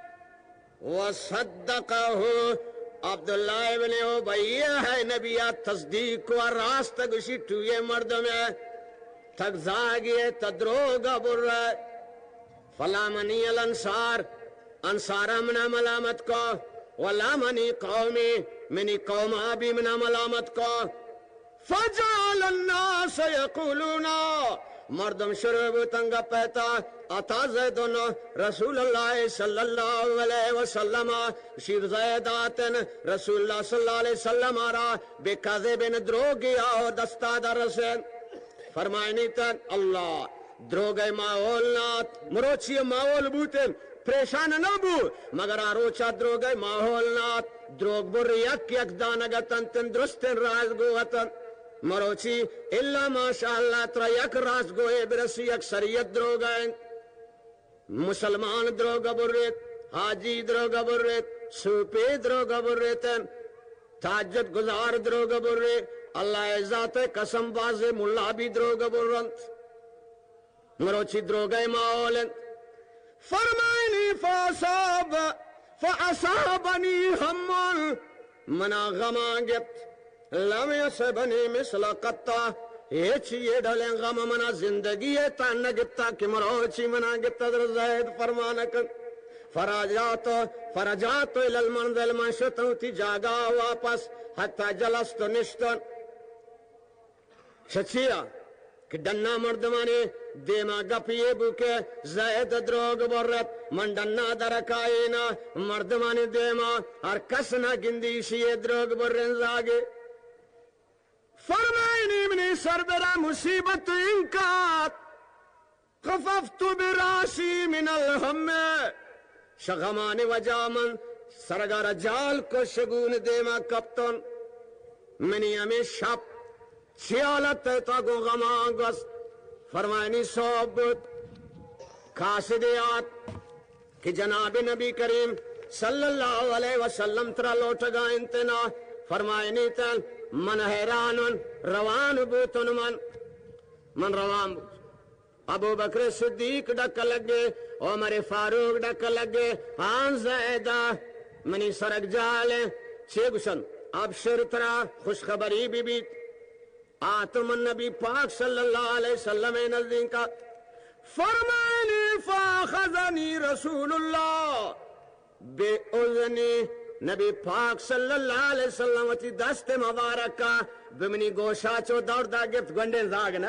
وصدقہ، عبداللہ ابن ابی ءِ نبی ءَ تصدیق کو، راست گوشی، ٹوئیں مردم ءِ تک زاگی ءِ تہ دروگ بر۔ فلامنی الانصار، انصاراں منا ملامت کو، ولامنی قومی، منی قوم ءَ بھی منا ملامت کو۔ فجعل الناس یقولون، مردم شروع بوتن گپ ءِ تہا، اتی زید رسول اللہ صلی اللہ علیہ وسلم، شیر زید آتن رسول اللہ صلی اللہ علیہ وسلم ءَ را بکذب، دروگی ءَ دست ءَ در رسین۔ فرمائنی تن، اللہ، دروگ ءِ ماحول نہ ات، مروچی ءِ ماحول بوتن، پریشان نہ بو، مگر آ روچ ءَ دروگ ءِ ماحول نہ ات، دروگ بر یک یک دانگ اتنت، درستیں راز گو اتنت۔ مروچی الا ماشاءاللہ ترا یک راز گوئے برسی، اکثریت دروگ ءَ انت۔ مسلمان دروگ بریت، حاجی دروگ بریت، صوفی دروگ بریت، تہجد گزار دروگ برے، اللہ ءِ ذات ءِ قسم، بازیں ملا بھی دروگ برنت۔ مروچی دروگ ءِ ماحول انت۔ فرمائنی، فاصاب، فاصابنی ہم، منا غماں گپت، لم یصبنی مثل قط، ہچ یہ ڈولیں غم منا زندگی ءِ تہا نہ گپتا کہ مروچی منا گپتا۔ حضرت زید فرمان کن، فرجعت، فرجعت الی المنزل، من شتوں وتی جاگہ ءَ واپس، حتی جلست، نشتوں۔ چچیا کہ ڈنا مردمانی دیما گپ یہ بو کہ زید دروگ برت، من ڈنا در کائینا، مردمانی دیما ہر کس نہ گندی ایشی ءِ دروگ بریں زاگے۔ فرمائنی، منی سر برا مصیبت انکات، خففت براسی من الہم، شہ غمانی وجہ من سرگا را جال کو، شگون دیما کپتن۔ منی ہمے شپ چی حالت ءِ تہا گوں غماں گوست۔ فرمائنی، صحب بوت، قاصدے آت کہ جناب نبی کریم صلی اللہ علیہ وسلم ترا لوٹگا انت نا۔ فرمائنی تن، من حیران، روان بوتن، من، من روان بوت۔ ابوبکر صدیق ڈک لگے، عمر فاروق ڈک لگے، ہان زیدہ، منی سرگ جال ءَ، چے گوشن؟ ابشر، ترا خوشخبری بہ بیت۔ آتم نبی پاک صلی اللہ علیہ وسلم ءِ نزدیکا۔ فرمائنی، فاخذنی رسول اللہ بے اذنی، نبی پاک صلی اللہ علیہ وسلم وتی دست مبارکا بہ منی گوشا چو دور دا گپت، گونڈیں زاگ نہ،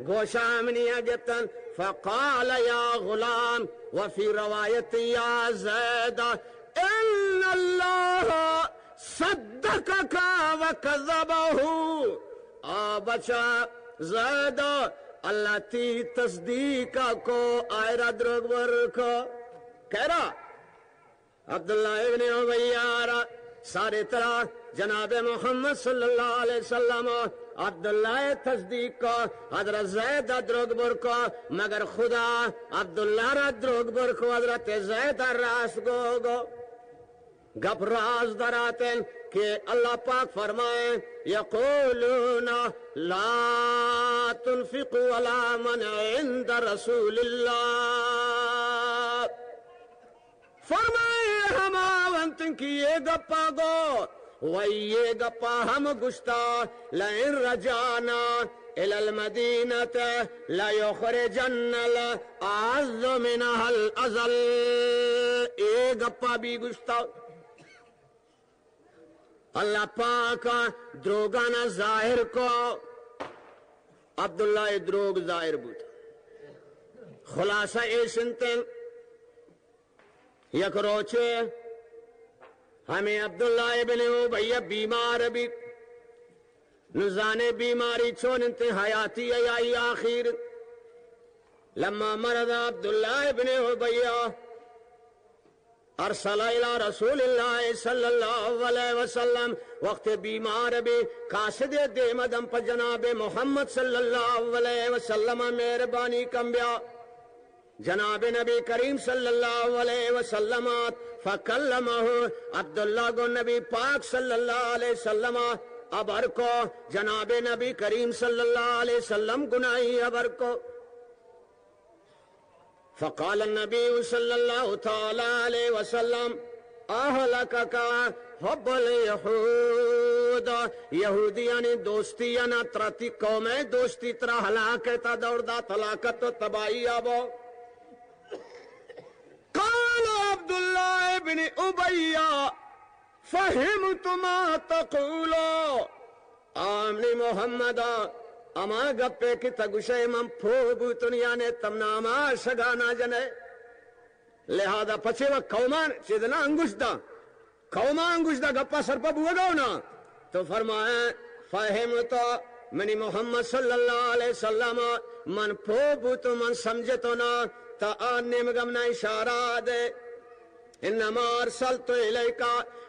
گوشا منی گپتن۔ فقال یا غلام، وفی روایت یا زید، ان اللہ صدقک وکذبہ۔ آ بچا زید، اللہ تی تصدیق کو، آئرا دروگ بر کو۔ کہہ رہا عبداللہ ابن ابی ءَ را، سارے ترا جناب محمد صلی اللہ علیہ وسلم عبداللہ ءِ تصدیق کو، حضرت زید ءَ دروگ بر کو، مگر خدا عبداللہ را دروگ بر کو، حضرت زید ءَ راست گو گو۔ گپ راز دراتن کہ اللہ پاک فرمائے، یقولون لا تنفقوا علی من عند رسول اللہ۔ فرمائے، ہما وقت کہ یہ گپا گو، و یہ گپا ہم گشتا، لئن رجعنا الی المدینۃ لیخرجن الاعز منها الاذل۔ اے گپا بھی گشتا۔ اللہ پاک دروگانا ظاہر کو، عبداللہ دروگ ظاہر بوت۔ خلاصہ ایش انت، یک روچے ہمے عبداللہ ابن ابی بیمار بیت۔ نزانے بیماری چون انت، حیاتی ءِ آئی آخیر۔ لما مرض عبداللہ ابن ابی، ارسل الی رسول اللہ صلی اللہ علیہ وسلم، وقت بیمار بی، قاصد دیم دم پہ جناب محمد صلی اللہ علیہ وسلم مہربانی کن بیا۔ جناب نبی کریم صلی اللہ علیہ وسلم آت، فکلمہ، عبداللہ گو نبی پاک صلی اللہ علیہ وسلم ابر کو، جناب نبی کریم صلی اللہ علیہ وسلم گناہی ابر کو۔ فقال النبی صلی اللہ تعالی علیہ وسلم، اہلکک حب الیہود، یہودیانی دوستی انا ترا، تی قوم دوستی ترا ہلاک تا، دور دات، ہلاکت و تباہی آبو۔ قال عبداللہ ابن ابی، فہمت ما تقول۔ آمنی محمد، ہما گپے کہ تہ گوشئے من پوہ بوتن، یعنی تمنا ہما شگانا جنئے۔ لہذا پچے و قومان چیز نہ انگوش دا، قومان انگوش دا گپا سرپا بوگا نا۔ تو فرمائے، فہمت، منی محمد صلی اللہ علیہ وسلم، من پوہ بوتن، من سمجھتو نا، تا آ نیمگم نا اشارہ دے۔ انما ارسلت الیک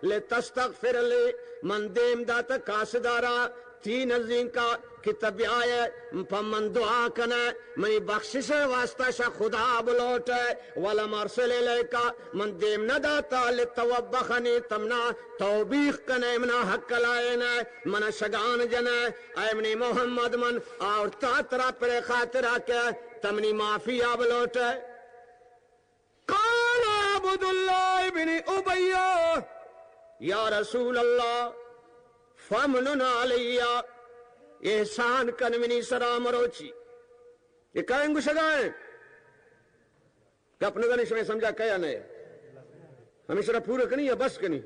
لتستغفر لی، من دیم دات قاصدارا تی نزینکا کہ تہ بیائے پہ من دعا کنے، منی بخشش واسطہ شہ خدا بلوٹے۔ ولم ارسل الیک، من دیم نہ داتا لتوبخنی، تمنا توبیخ کنے، منا حق لائنے، منا شگان جنے۔ اے منی محمد، من آورتا ترا پر خاطرا کہ تمنی معافی بلوٹے۔ قال عبداللہ ابن ابی، یا رسول اللہ، فمنن علی، احسان کن منی سرا مروچی۔ یہ کائیں گوشگائیں؟ گپ نہ زنی شمے سمجھا کیا نہ؟ ہمیشہ را پورا کنی یا بس کنی؟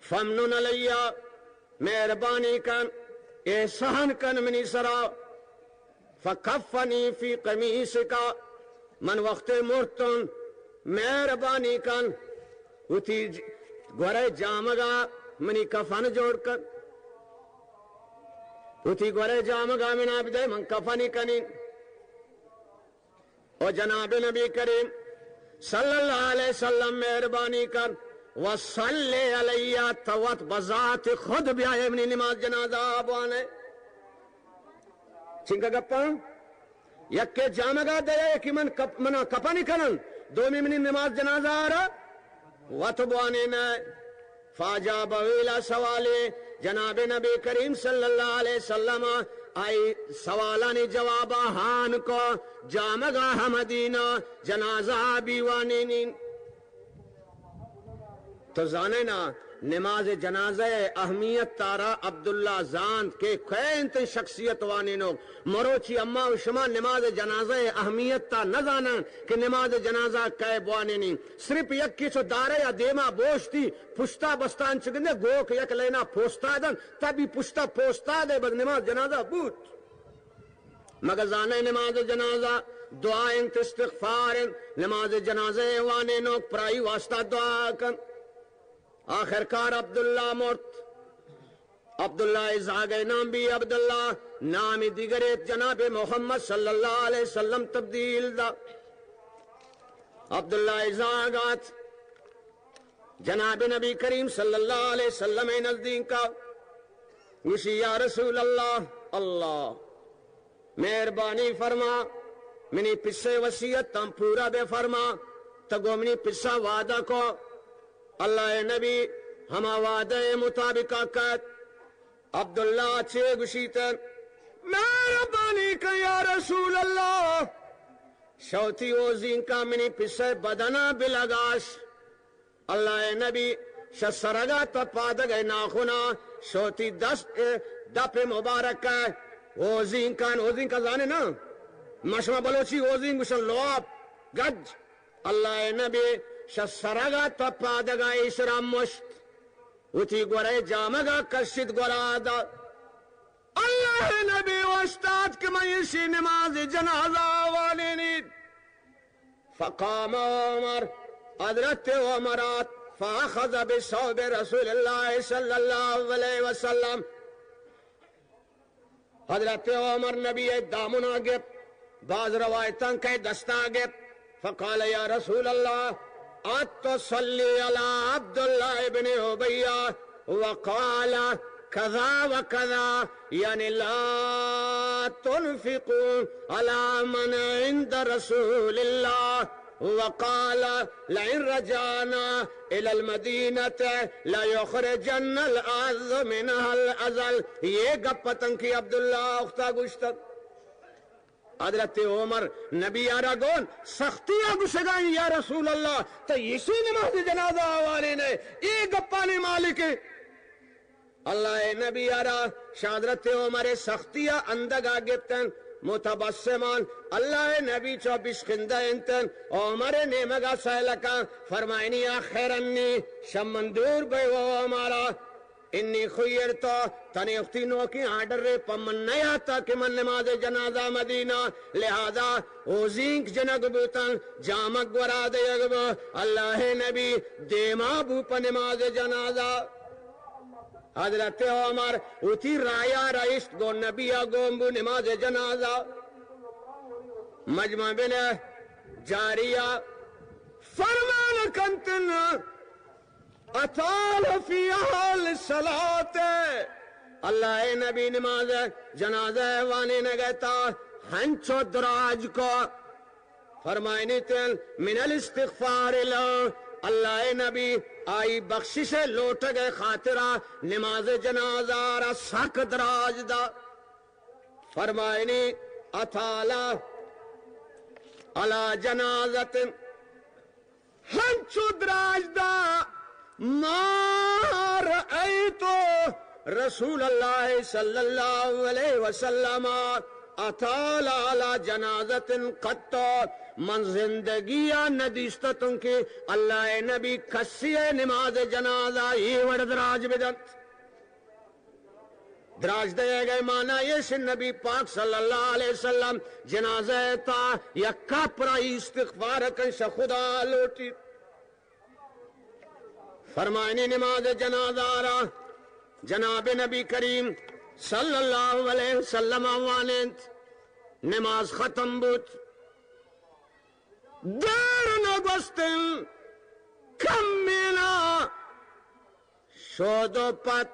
فمنن علی، مہربانی کن، احسان کن منی سرا۔ فکفنی فی قمیصک، من وقت مرتن، مہربانی کن، وتی ج-، گورے جامگا منی کفن جوڑ کن، وتی گورے جامگا منا بدے، من کفنی کنین۔ او جناب نبی کریم صلی اللہ علیہ وسلم، مہربانی کن، وصلی علی، تو وت بذات خود بیائے منی نماز جنازہ بوانے۔ چنکا گپاں؟ یکے جامگا دے کہ من کپ-، منا کپنی کنن، دومی منی نماز جنازہ آرا وت بوانے نہ۔ فاجابہ الی سوالہ، جناب نبی کریم صلی اللہ علیہ وسلم آئی سوالانی جوابا ہان کو، جامگا ہمدینا جنازہ بیوانینین۔ تو زانے نا، نماز جنازہ اہمیت تارا عبداللہ زانت کہ کئے انت شخصیت وانینو۔ مروچی اما و شما نماز جنازہ اہمیت تا نزانن کہ نماز جنازہ کئے بوانینی۔ صرف یکے چو دارے یا دیما بوشتی، پشتا بستان چگندے، گوک یک لینا پوستا دن، تبی پشتا پوستا دے، بس نماز جنازہ بوت۔ مگہ زانے نماز جنازہ دعا انت، استغفار انت، نماز جنازہ وانینوک پرائی واسطہ دعا کن۔ آخر کار عبداللہ مرت۔ عبداللہ زاگئے نام بی عبداللہ، نامی دیگرے جناب محمد صلی اللہ علیہ وسلم تبدیل دا۔ عبداللہ زاگات جناب نبی کریم صلی اللہ علیہ وسلم نزدیکا، گوشی، یا رسول اللہ، اللہ مہربانی فرما، منی پسے وصیت تاں پورا بہ فرما، تو گو منی پسا وعدہ کو۔ اللہ نبی ہما وعدہ مطابق کت۔ عبداللہ چے گوشیت؟ مہربانی کن یا رسول اللہ، شوتی اوزینکا منی پسے بدنا بلگاش۔ اللہ نبی شہ سرگا تا پادگئے ناخنا شوتی دست دپ مبارک اوزینکان، اوزینکا زانے نا؟ ما شما بلوچی اوزین گوشن لعاب، گج۔ اللہ نبی شہ سرگا تا پادگا ایشرا مشت، وتی گورئے جامگا کشت گورا دا۔ اللہ نبی اوشتات کہ من ایشی نماز جنازہ وانینیت۔ فقام عمر، حضرت عمر آت، فاخذ بثوب رسول اللہ صلی اللہ علیہ وسلم۔ حضرت عمر نبی دامنا گپت، بعض روایتاں کہ دستا گپت۔ فقال، یا رسول اللہ، أتصلي على عبد الله بن أبي وقال كذا وكذا، يعني لا تنفقوا على من عند رسول الله، وقال لئن رجعنا إلى المدينة ليخرجن الأعز منها الأذل. یہ گپ تنکی عبداللہ اختا گوشتگ. حضرت عمر نبی ءَ را گون سختی ءَ گوشگا ایں، یا رسول اللہ، تو ایشی نماز جنازہ ءَ وانین ئے، اے گپانی مالک ایں. اللہ ءِ نبی ءَ را شہ حضرت عمر ءِ سختی ءَ اندگا گپتن، متبسمان. اللہ ءِ نبی چو بشخندہ انتن، عمر ءِ نیمگا سئیل کن، فرمائنی: أخرني، شہ من دور بئے او عمر. إني خيرت، تنے وتی نوکیں آرڈر ءَ پہ من نیاتا کہ من نماز جنازہ مدینہ، لہذا اوزینک جنگ بوتن، جامگ گورا دیگ بو، اللہ ءِ نبی دیما بو پہ نماز جنازہ. حضرت عمر وتی رایا را اشت، گو نبی ءَ گون بو نماز جنازہ. مجمع بن جاریہ فرمان کنتن، أطال فيها الصلاة. اللہ ءِ نبی نماز جنازہ ءِ وانینگ ءَ تا ہنچو دراج کو. فرمائنی تن، من الاستغفار له، اللہ ءِ نبی آئی بخشش ءِ لوٹگ ءِ خاطرا نماز جنازہ ءَ را سک دراج دا. فرمائنی، أطال على جنازة، ہنچو دراج دا، ما رأيت رسول الله صلى الله عليه وسلم أطال على جنازة قط. من زندگی ءَ ندیستتوں کہ اللہ ءِ نبی کسی ءِ نماز جنازہ اے وڑ دراج بدنت. دراج دئیگ ءِ معنی ایش، نبی پاک صلی اللہ علیہ وسلم جنازہ ءِ تا یک کپرا استغفار کن، شہ خدا لوٹی. فرمائنی نماز جنازہ را جناب نبی کریم صلی اللہ علیہ وسلم وانینت، نماز ختم بوت. دیر نہ گوستن، کمینا شود و پت،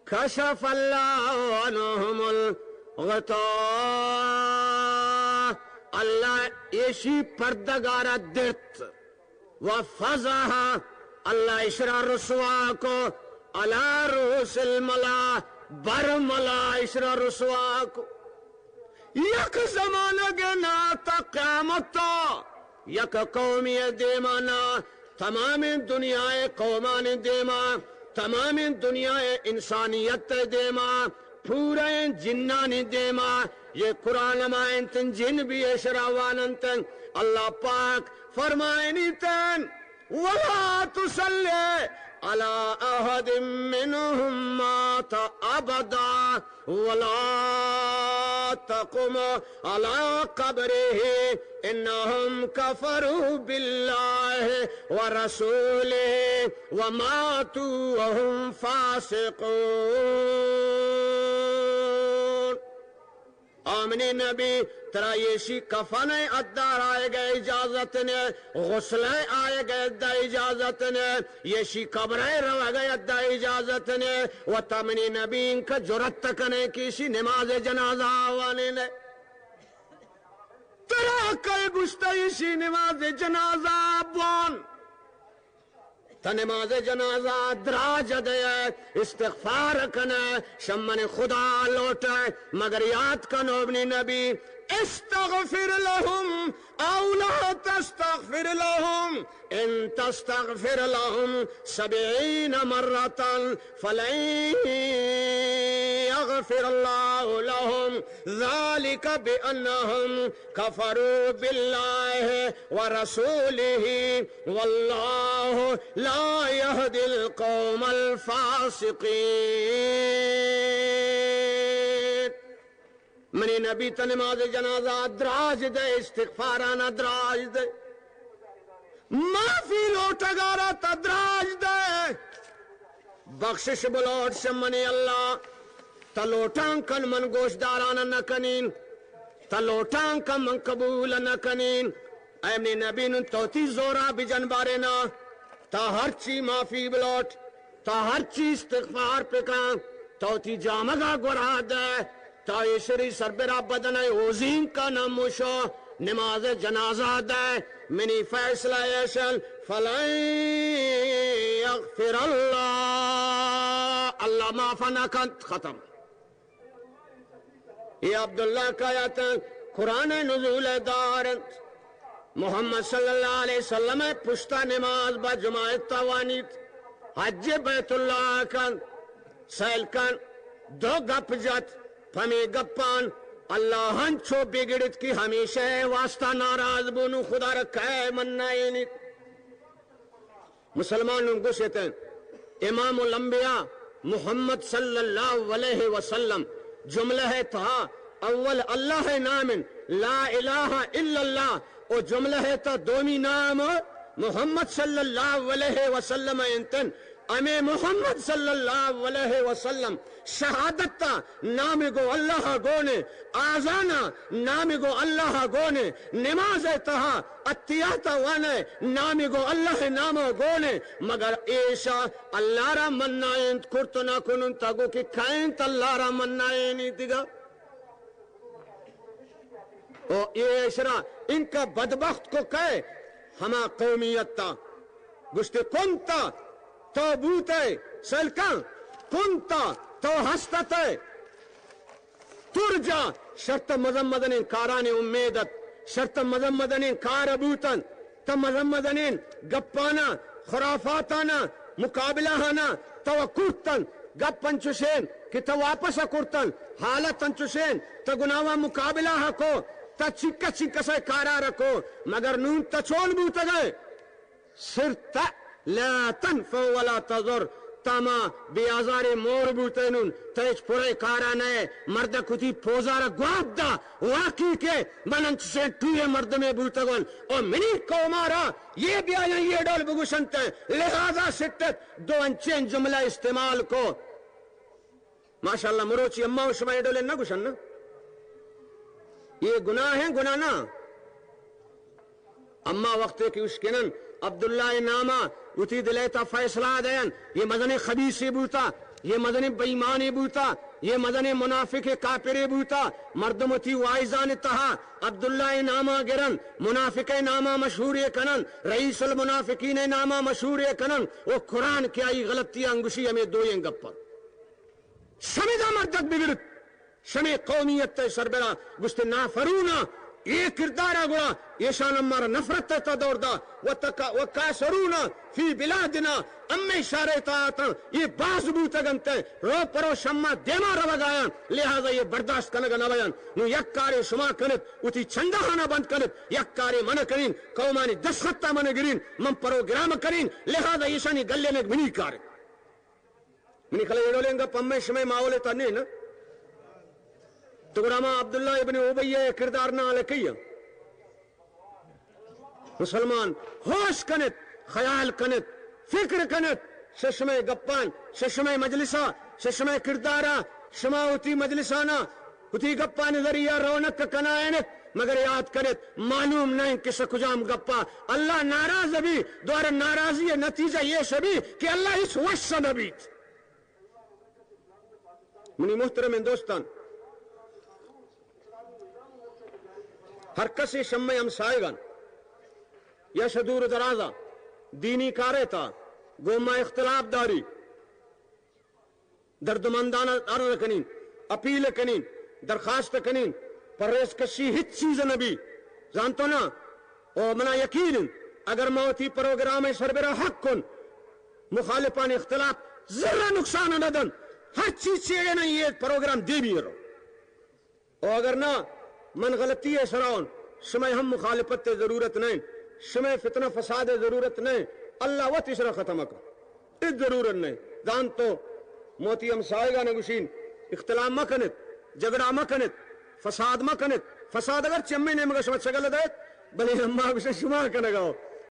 کشف الله عنهم الغطاء. اللہ ایشی پردگارا درت، و فضح، اللہ اشرا رسوا کو، على رؤوس الملا، بر ملا اشرا رسوا کو. یک زمانگ نا تا قیامت تا یک قومی دیما نا، تمام دنیا قومانی دیما، تمام دنیا انسانیت دیما، پورا جنانی دیما، یہ قرآن ما انتن، جن بھی اشرا واننتن. اللہ پاک فرمائنی تن، ولا تصل على أحد منهم مات أبدا ولا تقم على قبره إنهم كفروا بالله ورسوله وماتوا وهم فاسقون. آ منی نبی، ترا ایشی کفن ء ادا آیگ ء اجازت نے، غسل ء آیگ ء ادا اجازت نے، ایشی قبر ء روگ ء ادا اجازت نے، و تا منی نبی انکہ جرأت کنے کہ ایشی نماز جنازہ آوانے نے. ترا کئے گشتہ ایشی نماز جنازہ بوان؟ تا نماز جنازہ دراج دئے، استغفار کنے، شمن خدا لوٹے، مگر یاد کن او منی نبی، استغفر لهم أو لا تستغفر لهم إن تستغفر لهم سبعين مرة فلن يغفر الله لهم ذلك بأنهم كفروا بالله ورسوله والله لا يهدي القوم الفاسقين. منی نبی تا نماز جنازہ دراج دئے، استغفارانا دراج دئے، معافی لوٹگارا تا دراج دئے. بخشش بلوٹ شمنی اللہ، تا لوٹان کن من گوشداران نکنین، تا لوٹان کن من قبول نکنین. اے منی نبی، نوں تو وتی زورا بجن بارے نا، تا ہرچی معافی بلوٹ، تا ہرچی استغفار بکن، تو وتی جامگا گورا دئے، تا ایشری سربرا بدن اوزینکا نموشو، نماز جنازہ دئے، منی فیصلہ ایشن، فلن یغفر اللہ، اللہ معاف نہ کنت، ختم۔ اے عبداللہ کہ آیاتاں قرآن نزول دار انت۔ محمد صلی اللہ علیہ وسلم پشتا نماز با جماعت تا وانیت، حج بیت اللہ کن، سیل کن، دو گپ جت، پمی گپان اللہ انچو بگڑت کہ ہمیشہ واسطہ ناراض بو، نوں خدا را کئے منائینیت۔ مسلمانوں گوشت، امام الانبیاء محمد صلی اللہ علیہ وسلم جملہ تہا اول اللہ نام، لا الہ الا اللہ، او جملہ تا دومی نام محمد صلی اللہ علیہ وسلم انتن۔ ہمے محمد صلی اللہ علیہ وسلم شہادت تا نام گو اللہ گونے، آزانا نام گو اللہ گونے، نماز تہا اتحیات وانے، نام گو اللہ نام گونے، مگر ایشا اللہ را منائینت، کرت نہ کنن، تا گو کہ کئینت اللہ را منائینی دگہ۔ او ایشرا انکا بدبخت کو کئے؟ ہما قومیت تا۔ گوشتے، کنت، تو بوتے، سلکاں، کنت، تو ہستتے۔ ترجا، شرط مزن مزنیں کارانی امید ات، شرط مزن مزنیں کار بوتن، تا مزن مزنیں گپانا، خرافاتانا مقابلہ آنا تو کرتن۔ گپ انچوشیں کہ تو واپس کرتن، حالت انچوشیں تو گناواں مقابلہ کو، تو چنکس چنکس کارا رکو، مگر نون تو چون بوتگئے؟ صرت لا تنفع ولا تضر، تاما بے آزارے مور بوتئے نون، تہ ہچ پرئے کارا نئے، مردک وتی پوزارا گوات دا، واقعی کہ من انچشیں ٹوئے مردمے بوتگون، او منی قومارا یہ بیایاں یہ ڈول بگوشنت، لہذا سٹت دو انچیں جملہ استعمال کو۔ ماشاءاللہ، مروچی اما و شما اے ڈولیں نہ گوشن نا؟ یہ گناہ ہیں، گناہ نہ؟ اما وقتے کہ اشکنن، عبداللہ ناما وتی دلے تا فیصلہ دین، یہ مزنیں خبیثے بوتا، یہ مزنیں بےایمانے بوتا، یہ مزنیں منافق کافرے بوتا، مردم وتی وائزان تہا عبداللہ ناما گرن، منافق ناما مشہورے کنن، رئیس المنافقین ناما مشہورے کنن، و قرآن کہ آئی غلطی انگشی ہمیں دوئیں گپن۔ شمدا مردک بگڑت، شمے قومیت ء سربرا گوشت، نافرونا اے کردارا گڑا ایشان مارا نفرت ء تا دور دا و تکا-، و کاسرونا فی بلادنا، امے شارے تا آتاں، یہ باز بوتگ انت، رو پرو شما دیما روگ آیاں، لہذا یہ برداشت کنگ نہ بیان۔ نو یک کارے شما کنت، وتی چندہانا بند کنت، یک کارے من کنین، قومانی دستخطا من گرین، من پروگرام کنین، لہذا ایشانی گلینگ منی کار۔ منی خیال ء اے ڈولیں گپ ہمے شمئے ماحول ء تہ نہ انت۔ تو گڑا ما عبداللہ ابن ابی ء کردار نہ الکئی ء۔ مسلمان ہوش کنت، خیال کنت، فکر کنت، ششمئے گپان، ششمئے مجلسا، ششمئے کردارا، شما وتی مجلسانا وتی گپانی ذریعہ رونق کنائینت، مگر یاد کنت، معلوم نہ انت کہ شہ کجام گپا اللہ ناراض بی، دوارہ ناراضی نتیجہ یہ شبی کہ اللہ ہچ وش نہ بیت۔ منی محترمیں دوستان، ہر کسے شمئے ہمسائگان یا شہ دور درازا دینی کارے تا گوما اختلاف داری، دردمندان عرض کنین، اپیل کنین، درخواست کنین، پرہیز کشی ہچ چیز نہ بی۔ زانتو نا؟ او منا یقین انت، اگر ما وتی پروگرام سربرا حق کن، مخالفان اختلاف ذرہ نقصان نہ دنت، ہر چیز چیگے نہ یہ پروگرام دیمی رو۔ او اگر نہ، من غلطی ء سرا اوں، شمئے ہم مخالفت ء ضرورت نہ انت، شمئے فتنہ فساد ء ضرورت نہ انت، اللہ وت اشرا ختم کن۔ ہچ ضرورت نہ انت۔ زانتو، موتی ہمسائگان گوشین، اختلاف مہ کنت، جھگڑا مہ کنت، فساد مہ کنت۔ فساد اگر چمے نیمگا شما چگل دئیت، بلے اما گوشن شما کنگا ہو۔